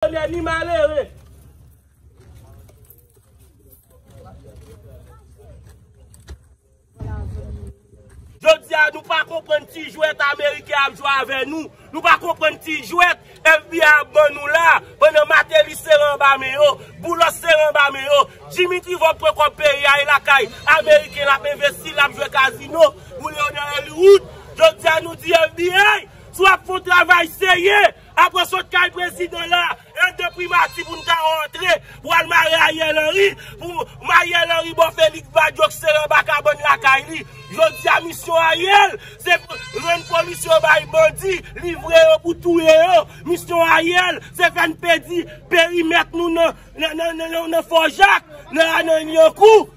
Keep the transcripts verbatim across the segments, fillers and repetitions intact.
onè ni malere. Jodi a, nou pa konprann ti jwèt ameriken ap jwe avè nou. Nou pa konprann ti jwèt F B I ap ban nou la, pandan Martelly sere anba men yo, Boulos sere anba men yo, Dimitri Vorbe pran kòb peyi a, e lakay ameriken l ap envesti, l ap jwe kazino, boule yo nan Hollywood. Jodi a, nou di F B I, si w ap fè yon travay serye, apre sot kay prezidan la, e de primati pou n ta rantre, pou al mare Ariel Henry, pou Ariel Henry bò Felix Badio k sere anba kabann lakay li. Jodi a, misyon Ariel, se rann polis yo bay bandi, livre yo pou touye yo. Misyon Ariel, se fè n pèdi perimèt nou nan, nan, nan, nan, nan, nan Fò Jak, nan, nan Lyankou.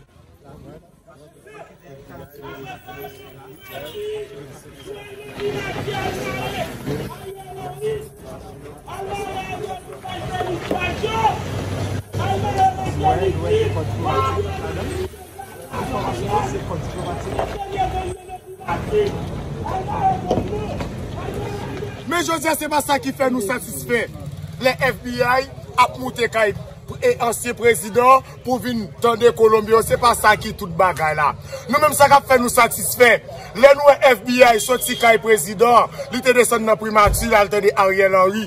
Men jodi a, se pa sa ki fè nou satisfè. Lè F B I ap moute kay e ansyen prezidan pou vin tande Kolonbyen yo, se pa sa ki tout bagay la. Nou menm, sa k ap fè nou satisfè, lè nou wè F B I soti kay prezidan, li te desann nan primati, l al tande Ariel Henry.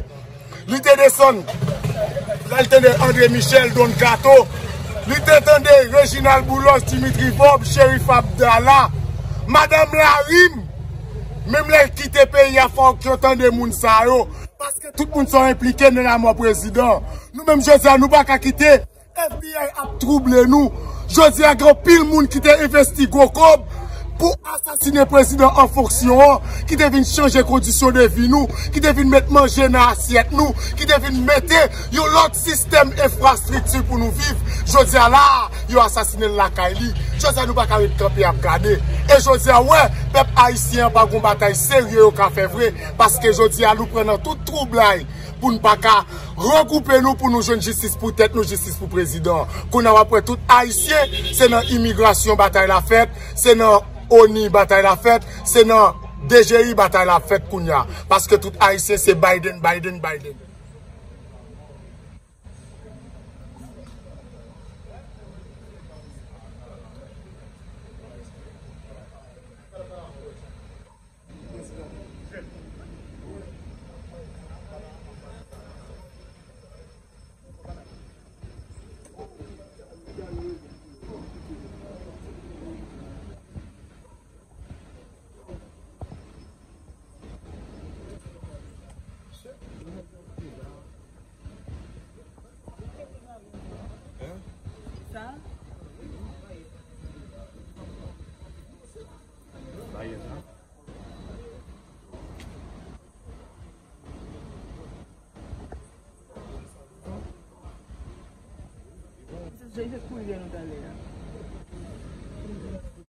Li te desann, l al tande André Michel, Don Kato. Li te tande Reginald Boulos, Dimitri Vorbe, Cherif Abdallah, Madanm Larim. Menm lè l kite peyi a, fòk yo tande moun sa yo. Paske tout moun sa yo enplike nan lanmò prezidan. Nou menm, jodi a, nou pa ka kite F B I ap twouble nou. Jodi a, gen anpil moun ki te envesti gwo kòb pou asasinen prezidan an fonksyon an, ki te vin chanje kondisyon de vi nou, ki te vin met manje nan asyèt nou, ki te vin mete yon lòt sistèm enfrastrikti pou nou viv. Jodi a la, yo asasinen l lakay li. Jodi a, nou pa ka ret kanpe ap gade. E jodi a, wè, pèp ayisyen an pa gon batay serye yo ka fè vre, paske jodi a, nou pran nan tout twoublay pou n pa ka regwoupe nou, pou nou jwenn jistis pou tèt nou, jistis pou prezidan. Kounye a, w ap wè tout ayisyen, se nan imigrasyon batay la fèt, se nan ONI batay la fèt, se nan D G I batay la fèt kounye a. Paske tout ayisyen se Biden, Biden, Biden. Se kouri dèyè nou talè a.